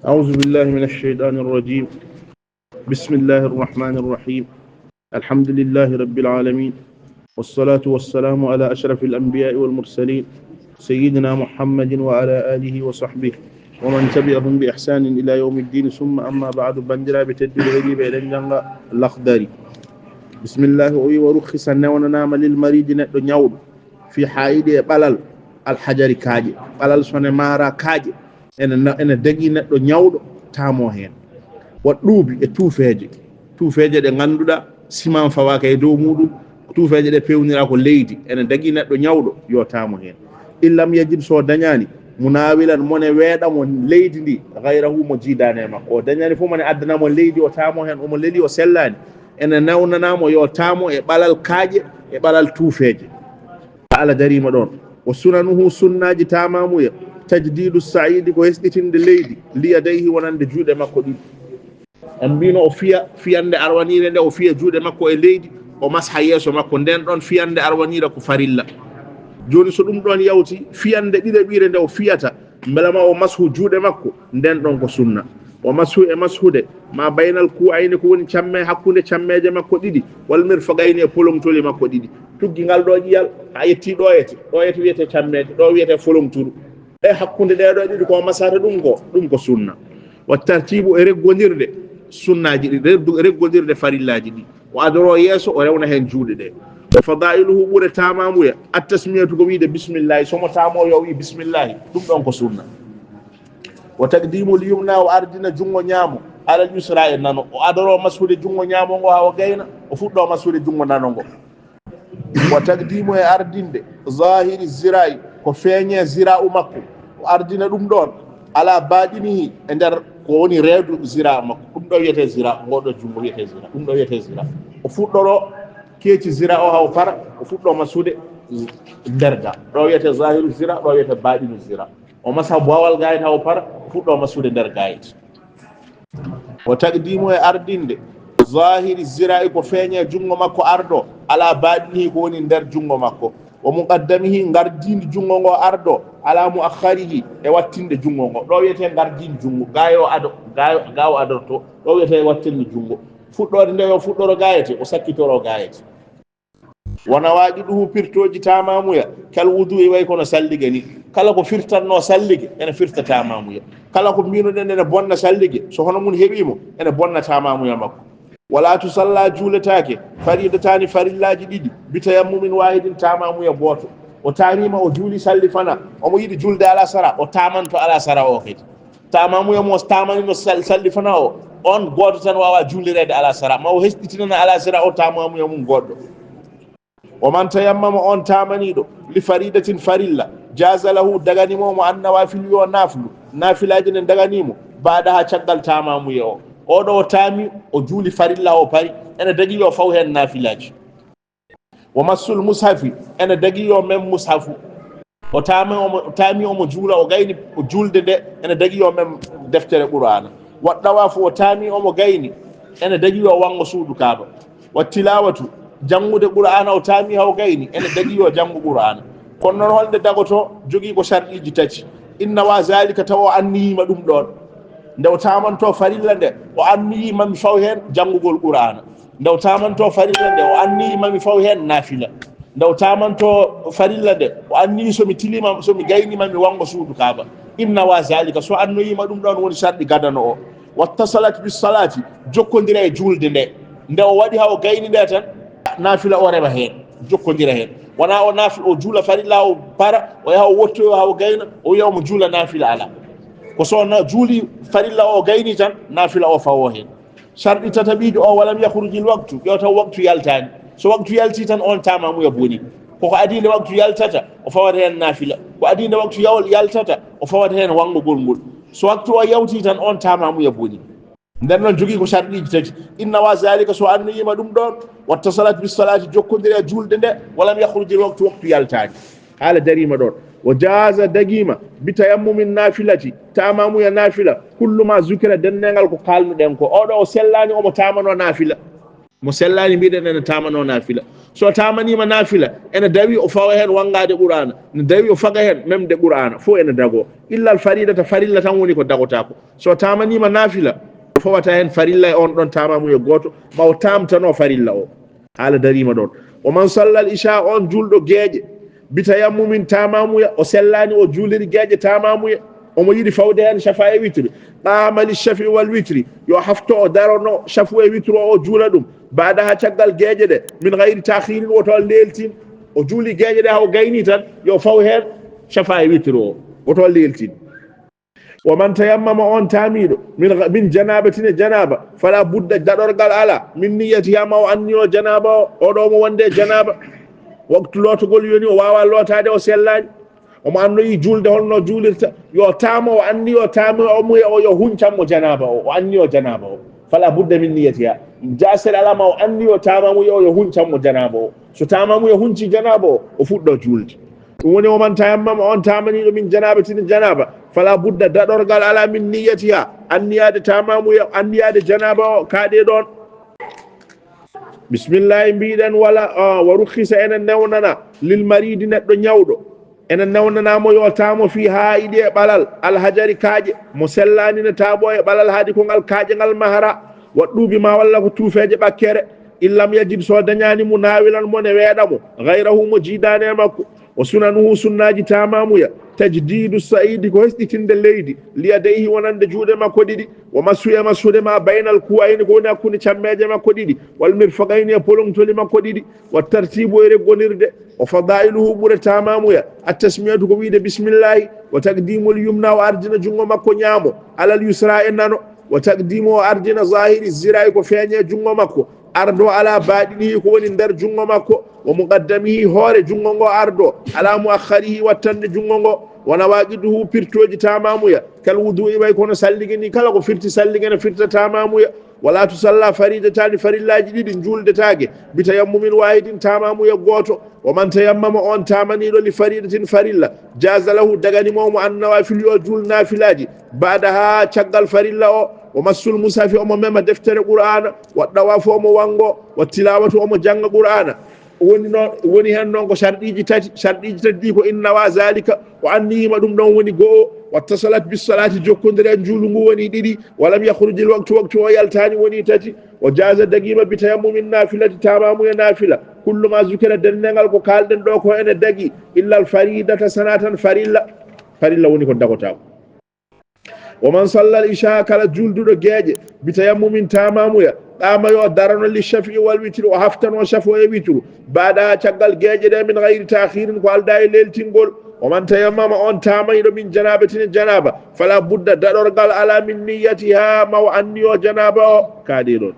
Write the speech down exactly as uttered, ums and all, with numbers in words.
أعوذ بالله من الشيطان الرجيم. بسم الله الرحمن الرحيم. الحمد لله رب العالمين. والصلاة والسلام على أشرف الأنبياء والمرسلين سيدنا محمد وعلى آله وصحبه ومن تبعهم بإحسان إلى يوم الدين. ثم أما بعد. Banndiraaɓe tedduɓe heɗiiɓe, eɗen njannga Lakhdari. Bismillah. O wi: "Wa rukhisa, newnanaama, lil maridi, neɗɗo ñawɗo, fi haa'idi, e ɓalal, al hajari, kaaƴe. Ɓalal so ne maara kaaƴe, ene na-, ene dagii neɗɗo ñawɗo taamoo heen. Wa ɗuubi, e tuufeeje, tuufeeje ɗe ngannduɗaa siman fawaaka e dow muuɗum, tuufeeje ɗe peewnira ko leydi, ene dagii neɗɗo ñawɗo yo taamo heen. In lam yajid, so dañaani, munaawilan, mo ne weeɗa mo leydi ndi, gayrahu, mo jiidaani e makko. O dañaani fof mo ne addana mo leydi, o taamo heen, omo leli, o sellaani. Ene newnanaa mo yo taamo e ɓalal kaaƴe, e ɓalal tuufeeje." Haala dariima ɗoon. "Wa sunanuhu, sunnaaji taamaamuya, tajdiidu sa'iidi, ko hesɗitinde leydi, li yadayhi, wonande juuɗe makko ɗiɗi." En mbino o fiya fiyande arwaniire nde, o fiya juuɗe makko e leydi, o masha yeeso makko. Nden ɗon fiyande arwaniire ko farilla. Jooni, so ɗum ɗon yawti, fiyande ɗiɗaɓiire nde o fiyata, mbela ma o mashu juuɗe makko, nden ɗon ko sunna. O mashu e mashude, ma baynal ku'ayni, ko woni camme, hakkunde cammeeje makko ɗiɗi, wal mirfaqayni, e polomtoli makko ɗiɗi. Tuggi ngal ɗo ƴiyal, a yetti ɗo yete, ɗo yete wiyete cammeeje, ɗo wiyete folomturu. E hakkunde ɗee ɗo ɗiɗi ko masata ɗum ko, ɗum ko sunna. Wa tartiibu, e reggondirde sunnaaji ɗi, reggu-, reggondirde farillaaji ɗi. O adoro yeeso, o rewna heen juuɗe ɗe. Wa fadailuhu, ɓure taamaamuya, at tasmiyatu, ko wiide bismillahi. So mo taamo yo wi bismillahi, ɗum ɗon ko sunna. Wa taqdimu l yumna, o ardina junngo ñaamo, alal yusra, e nano. O adoro mashude junngo ñaamo ngo haa o gayna, o fuɗɗo mashude junngo nano ngo. Wa taqdimu, e ardinde, zahiri zira'i, ko feeñe zira'u makko, o ardina ɗum ɗon, ala baɗinihi, e nder ko woni reedu zira makko. Ɗum ɗo wiyete zira, ngo ɗo junngo wiyete zira, ɗum ɗo wiyete zira. O fuɗɗoro keeci zira o haa o para, o fuɗɗo mashude nder ga. Ɗo wiyete zahiru zira, ɗo wiyete baɗinu zira. O masha bowal gayet haa o para, o fuɗɗo mashude nder gayet. Wa taqdimu, e ardinde, zahiri zira'i, ko feeñe junngo makko ardo, ala baɗinihi, ko woni nder junngo makko. Wa muqaddamihi, ngardindi junngo ngo ardo, ala muakhkharihi, e wattinde junngo ngo. Ɗo wiyete ngardindi junngo, gayo ado, gayo, gawo adorto. Ɗo wiyete wattinde junngo. Fuɗɗorde nde yo fuɗɗoro gayete, o sakkitoro gayete. Wa nawaqiduhu, pirtooji taamaamuya, kal wudu'i, way kono sallige ni. Kala ko firtatnoo sallige, ene firta taamaamuya. Kala ko mbiinoɗen ene bonna sallige, so hono mum heɓii mo, ene bonna taamaamuya makko. Wala tusalla, juuletaake, faridataani, farillaaji ɗiɗi, bi tayammumin waahidin, taamaamuya gooto. O taamiima, o juuli salli fana, omo yiɗi juulde alasara, o taamanto alasara o kadi. Taamaamuya mo taamanino sal-, salli fana o, on gooto tan waawa juulireede alasara. Ma o hesɗitinana alasara o taamaamuya mum goɗɗo. Wa man tayammama, on taamaniiɗo, li faridatin, farilla, jaaza lahu, daganii mo, mo an nawafil, yo naaflu, naafilaaji ne daganii mo, baadaha, caggal taamaamuya o. Oɗo o taami, o juuli farilla o pari, ene dagii yo faw heen naafilaaji. Wa massul mushafi, ene dagii yo mem mushafu. O taami omo, o taami omo juula, o gayni o juulde nde, ene dagii yo mem deftere Qur'aana. Wa ɗawaafu, o taami omo gayni, ene dagii yo wanngo suudu Kaaba. Wa tilawatu, janngude Qur'aana, o taami haa o gayni, ene dagii yo janngu Qur'aana. Kono noon holnde dagotoo? Jogii ko sarɗiiji tati. Inna wa zalika, tawa o anniyiima ɗum ɗoon. Nde o taamanto farilla nde, o anniyii mami faw heen janngugol Qur'aana. Nde o taamanto farilla nde, o anniyii mami faw heen naafila. Nde o taamanto farilla nde, o anniyii so mi tiliima, so mi gayniima mi wanngo suudu Kaaba. Inna wa zalika, so annoyiima ɗum ɗoon woni sarɗi gadano o. Wattasalat bis salati, jokkondira e juulde nde. Nde o waɗi haa o gayni nde tan, naafila o rewa heen, jokkondira heen. Wonaa o naafi-, o juula farilla o para, o yaha o wottoyo haa o gayna, o wiya omo juula naafila alaa. Ko so na juuli farilla o gayni tan, naafila o fawo heen. Sarɗi tataɓiijo o, walam yakhrujil waqtu, ƴeewta waqtu yaltaani. So waqtu yaltii tan, on taamamuya boni. Koko adii nde waqtu yaltata, o fawata heen naafila. Ko adii nde waqtu yaw-, yaltata, o fawata heen wanngugol ngol. So waqtu o yawtii tan, on taamamuya boni. Nden noon jogii ko sarɗiiji tati. Inna wa zalika, so annoyiima ɗum ɗoon, wattasalat bis salati, jokkondiri e juulde nde, walam yakhrujil waqtu, waqtu yaltaani. Haala dariima ɗoon. Wa jaaza, dagiima, bi tayammumin naafilati, taamamuya naafila, kullu ma zukira, denneengal ko kaalnuɗen ko. Oɗo o sellaani, omo taamanoo naafila. Mo sellaani, mbiɗen ene taamanoo naafila. So taamaniima naafila, ene dawi o fawa heen wanngaade Qur'aana, ne dawi o faga heen memde Qur'aana, fof ene dagoo. Illa al faridata, farilla tan woni ko dagotaako. So taamaniima naafila, o fawata heen farilla e oon ɗoon taamamuya gooto, ma o taamtanoo farilla o. Haala dariima ɗoon. Wa man salla al isha, oon juulɗo geeƴe, bi tayammumin, taamamuya, o sellaani, o juuliri geeƴe taamamuya, omo yiɗi fawde heen shafa e witri. Qaama li shafi wal witri, yo hafto o darono shafu e witru o, o juula ɗum. Baadaha, caggal geeƴe ɗe, min gayri taakhirin, woto leeltin. O juuli geeƴe ɗe haa o gayni tan, yo faw heen shafa e witru o, woto leeltin. Wa man tayammama, on taamiiɗo, min, min janabatin, e janaba, fala budda, daɗorgal ala, min niyyatiha, ma o anniyo janaba o, oɗo omo wonde e janaba. Waktu lootogol yoni, o waawa lootaade, o sellaani. Omo annoyi juulde, holno juulirta, yo taamo, o anniyo taamo, o muya o, yo huncanmo janaba o, o anniyo janaba o. Fala budda min niyyatiha. Jaasere ala ma o anniyo taamamuya o, yo huncanmo janaba o. So taamamuya hunci janaba o, o fuɗɗo juulde. Ɗum woni, wa man tayammama, on taamaniiɗo, min janabatin, janaba, fala budda, daɗorgal ala, min niyyatiha, anniyaade taamamuya, anniyaade janaba o, kaaɗe ɗoon. Bismillahi mbiɗen, wala, ah, wa rukhisa, enen newnana, lil maridi, neɗɗo ñawɗo, enen newnana mo yo taamo fi haa'idi, e ɓalal, al hajari, kaaƴe, mo sellaani ne taaɓo e ɓalal haadi ko ngal kaaƴe ngal mahara, wa ɗuubi ma walla ko tuufeeje ɓakkere, in lam yajid, so dañaani mo naawilan mo ne weeɗa mo, gayrahu, mo jiidaani e makko. Wa sunanuhu, sunnaaji taamamuya, tajdidu sa'idi, ko hesɗitinde leydi, liyadayhi, wonande juuɗe makko ɗiɗi, wa massu, e massude ma, baynal kuwayni, ko woni hakkunde cammeeje makko ɗiɗi, wal mirfaqayni, e polongtoli makko ɗiɗi, wa tartibu, e reggonirde, wa fadailuhu, ɓure taamamuya, at tasmiyatu, ko wiide bismillahi, wa taqdimul yumna, o ardina junngo makko ñaamo, alal yusra, e nano, wa taqdimu, o ardina zahiri zira'i, ko feeñe junngo makko, ardo ala baɗinihi, ko woni nder junngo makko, wa muqaddamihi, hoore junngo ngo ardo, ala muakhkharihi, wattande junngo ngo, wa nawaqiduhu, pirtooji taamamuya, kal wudu'i, way kono sallige ni, kala ko firti sallige ne firta taamamuya. Wala tusalla faridataani, farillaaji ɗiɗi njuuldetaake, bi tayammumin waahidin, taamamuya gooto. Wa man tayammama, on taamaniiɗo, li faridatin, farilla, jaaza lahu, dagani mo, mo an nawaafil, yo juul naafilaaji, baadaha, caggal farilla o, wa massul mushafi, omo mema deftere Qur'aana, wa dawaafu, omo wanngo, wa tilaawatu, omo jannga Qur'aana. Woni noon, woni heen noon ko sharɗiiji tati, sharɗiiji tati ɗi ko in nawa zalika, o anniyima ɗum ɗon woni go'o, wattasalat bis salati, jokkondire e njuulu ngu woni ɗiɗi, wa lam yakhrujil waqtu, waqtu o yaltaani woni tati, o jaaza, dagiima, bi tayammumin nafilati, taamamuya nafila, kullu ma zukira, denndangal ko kaalɗen ɗo ko ene dagi, illa al faridata, sana tan farilla. Farilla woni ko dagotaako. Wa man salla al isha, kala juulduɗo geeƴe, bi tayammumin, taamamuya, qaama, yo darano, li shafi'i wal witri, o haftano shafo e witru, baada, caggal geeƴe ɗe, min gayri taakhirin, ko alda e leeltingol. Wa man tayammama, on taamaniiɗo, min janabatin, e janaba, fala budda, daɗorgal ala, min niyyatiha, ma o anniyo janaba o, kaaɗe ɗon.